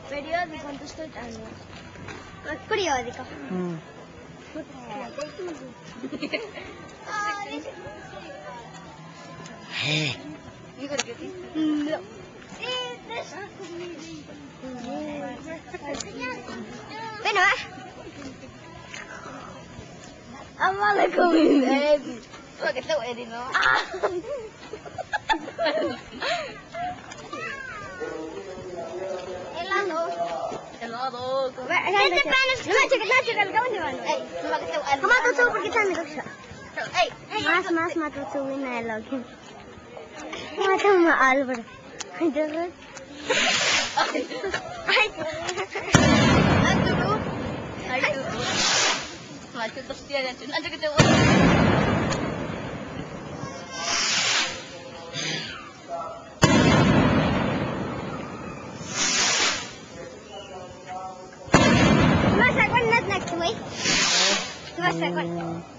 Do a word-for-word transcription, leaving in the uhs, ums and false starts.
Periodico, non sto tanto. Periodico. Mm. No. Bueno, eh. Amale come vedi. Quello che stavo vedendo. Ah. Hello. Hello. Beh, non c'è, non c'è, non c'è, non c'è. Ehi, ma che stavo vedendo? Come tu, tu, perché c'è il microfono? Ehi, ehi. Mas, mas, ma tu, tu, in è l'occhio. Ma tu, ma Alvaro. Ai, tu. Ai, tu. Ma tu, tu, stia, non c'è, non c'è che te vuoi. Mas, aku nak nak tu, eh. Mas, aku.